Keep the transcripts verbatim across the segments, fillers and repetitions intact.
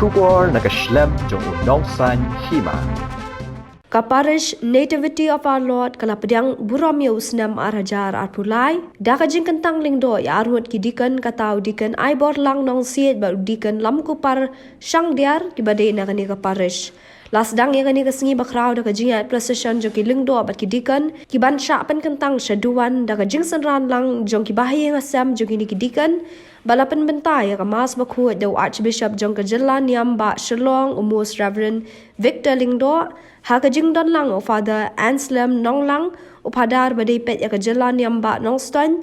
Khubor na ka shlem jong u Nongsaiñ Hima. Ka Parish Nativity of Our Lord ka la pdiang burom ïa u snem ar hajar arphew lai da ka jingkyntang lyngdoh ïa arngut ki deacon, kata u Deacon Aiborlang Nongsiej bad u Deacon Lamkupar Shangdiar, kiba dei na kane ka parish. La sdang ïa kane ka sngi bakhraw da ka jingïaid procession jong ki lyngdoh bad ki deacon, kiban shah pynkyntang sha duwan da ka jingsynran lang jong ki bahaïing hasem jong kine ki deacon, ba la pynbynta ïa ka Mass bakhuid da u Archbishop jong ka jylla niam bah Shillong, u Most Reverend Victor Lyngdoh, ha ka jingdon lang u Father Anselm Nonglang, u phadar ba dei peit ïa ka jylla niam bah Nongstoiñ,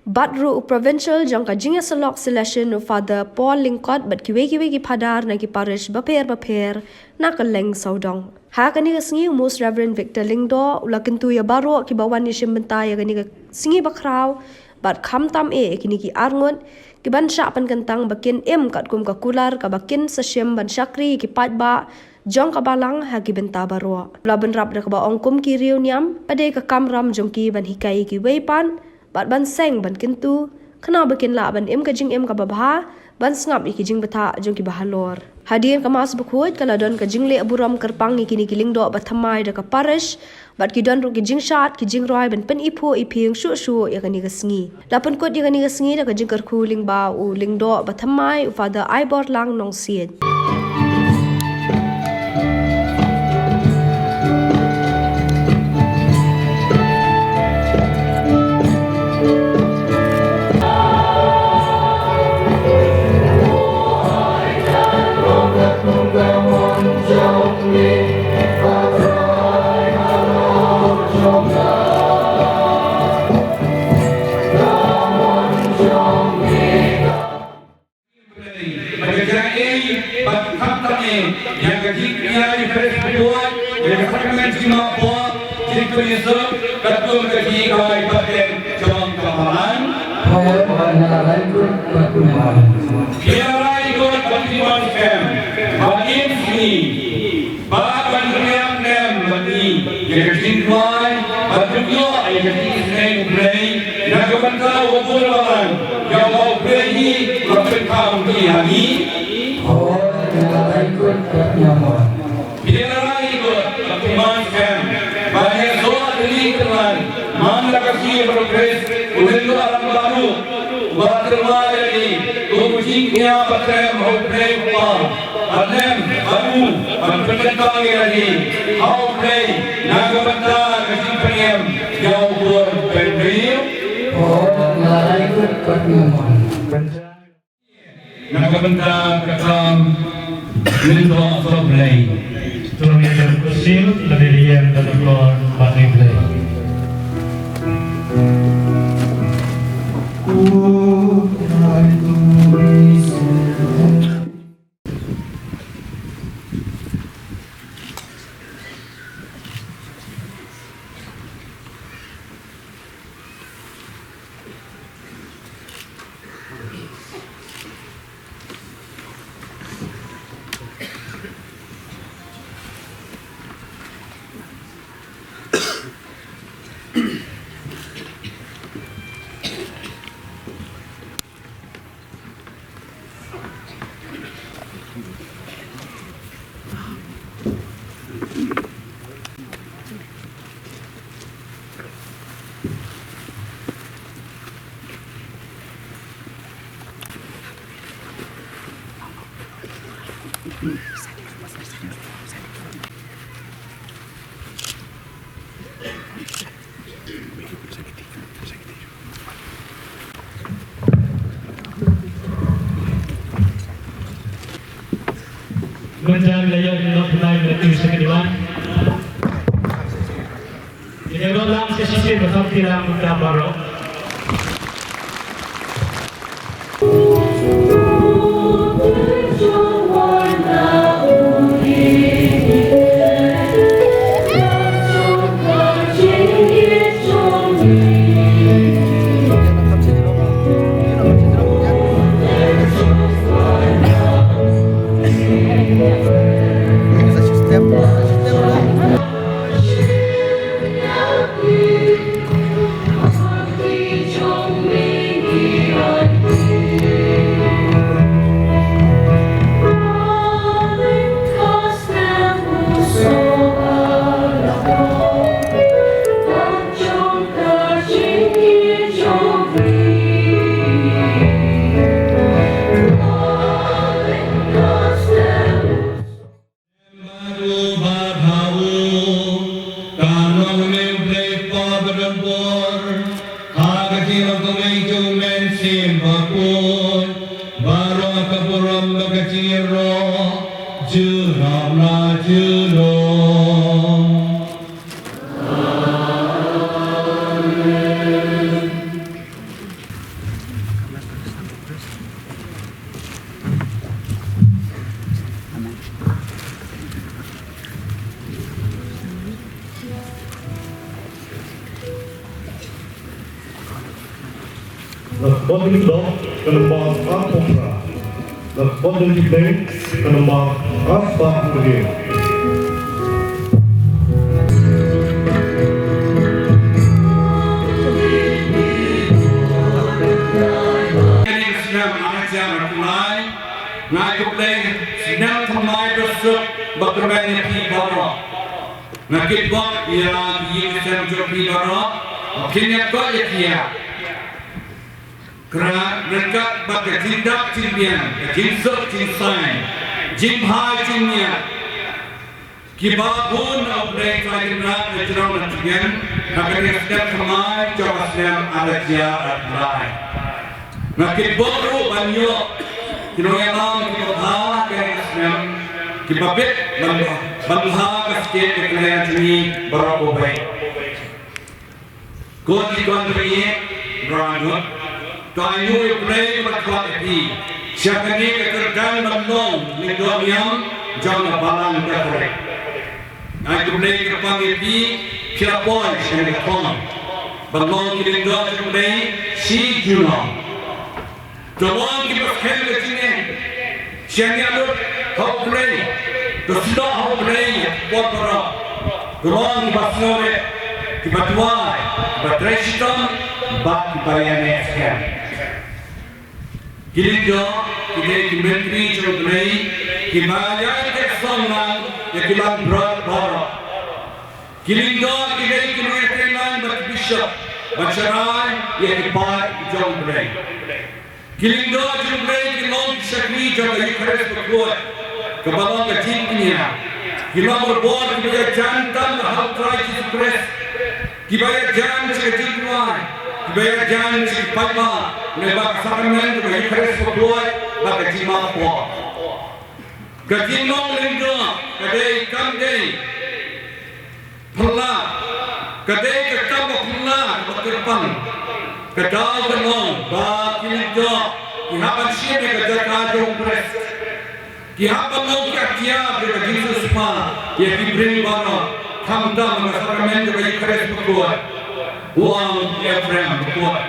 bad ruh u Provincial jong ka jingïasyllok Salesian u Father Paul Lyngkot bad kiwei kiwei ki phadar na ki parish bapher bapher na kylleng sawdong. Ha kane ka sngi u Most Reverend Victor Lyngdoh u la kyntu ïa baroh kiba wan ïashim bynta ïa kane ka sngi bakhraw bad khamtam eh ïa kine ki arngut kiban shah pynkyntang ba kin im katkum ka kular kaba kin sa shim ban shakri ïa ki paidbah jong ka balang ha ki bynta baroh. U la bynrap da kaba ong kum ki riewniam, ka dei ka kamram jong ki ban hikai ïa kiwei pat bad ban seng ban kyntu, khnang ba kin lah ban im ka jingim kaba bha, ban sngap ïa ki jingbthah jong kiba halor. Hadien ka Mass bakhuid ka la don ka jingleh burom kyrpang ïa kine ki lyngdoh bathymmai da ka parish, bad ki don ruh ki jingshad ki jingrwai ban pyniphuh iphieng shuh shuh ïa kane ka sngi. La pynkut ïa kane ka sngi da ka jingkyrkhu lyngba u lyngdoh bathymmai u Father Aiborlang Nongsiej. Bad ka jingïaid bad khamtam eh ïa ka jingkñia ïa ka Presbytery, ïa ka sakramen jingmap bor, jingpynsuk, katkum ka jinghikai baptism jong ka balang. Hooid, hooid, nga la rai kut bad kumne. Phi la rai kut bad kumne, em, bad im sngi. Ba ban pynïap nem bad ngi ïa ka jingduwai, ban pynïoh ïa ka jingisynei U Blei na ka bynta u khun balang, ïa uba U Blei hi u la pynkham hi ha ngi. Hooid, nga la rai kut bad kumne. Phi la rai kut bad kumne, em, ba ïa soh tylli tyllan man la ka sngi ba u Khrist u la ïoh lam baroh. Uba tyrwa ïa ngi kum u jingkñia ba trem ha U Blei U Kpa, ban lem bad u, ban pynkyntang ïa ngi ha U Blei na ka bynta ka jingpynim ïa u khun bynriew. Hooid, nga la rai kut bad kumne. Na ka bynta ka kam lyngdoh sohblei. To ïa ka kusip lane ïa ka kor bad U Blei. Mynta la ïoh ïa u nongpynïaid mynta u second in line. Ïa ïaroh lang sha shisien ba kham pynlang mynta baroh. Jiro, jiro na jiro. Na ka bynta ka nombar arphew phra. Na ka bynta ka nombar arphew phra. Kane ka snem ar hajar arphew lai, nga ai khublei snem thymmai basuk ba kyrmen ïa phi baroh. Nga kitbok ïa ki ïing ki sem jong phi baroh ba phin ïakoit ïa ki ïa. Kynrad ryngkat bad ka jingdap jingbiang, ka jingsuk jingsaiñ, jingbha jingmiat, kiba bun na U Blei Trai Kynrad na jrong na jingim ha kane ka snem thymmai jong ka snem ar hajar arphew lai. Nga kitbok ruh ban ïoh ki nongïalam kiba bha ha kane ka snem, kiba bit ban bha, ban bha ka state ka kynrad jong ngi baroh kawei. Ko ki khun baieit, Mawryngkneng, to ai nguh ïa U Blei ba la khot ïa phi sha kane ka kyrdan ban long lyngdoh niam jong ka Balang Katholik. Ai U Blei kyrpang ïa phi, phi la poi sha kane ka thong ban long ki lyngdoh jong U Blei shi junom. To long kiba skhem ka jingim, shaniah lut ha U Blei, to snoh ha U Blei ïa ki por baroh. To long kiba sngewrit, kiba duwai, kiba trei shitom bad kiba ïaneh skhem. Ki lyngdoh ki dei ki myntri jong U Blei kiba ïai teh song lang ïa ki langbrot baroh. Ki lyngdoh ki dei ki nongïatreilang bad ki bishop ban sharai ïa ki paid jong U Blei. Ki lyngdoh jong U Blei ki long ki shakri jong ka Eukharist bakhuid kaba long ka jingkñia. Ki long bor kiba ïajan tam ha U Trai Jisu Khrist, kiba ïajan sha ka jingduwai, kiba ïajan sha ki paidbah lyngba ka sakramen jong ka Eukharist bakhuid bad ka jingmap por. Ka jinglong lyngdoh ka dei, kam dei phylla, ka dei ka kam ba phylla kaba kyrpang. Ka daw ka long ba ki lyngdoh ki hap ban shim ïa ka jaka jong U Khrist. Ki hap ban long ki atiar jong ka jingsiewspah ïa ki briew baroh, khamtam ha ka sakramen jong ka Eukharist bakhuid. U ong Ephraim bakhuid.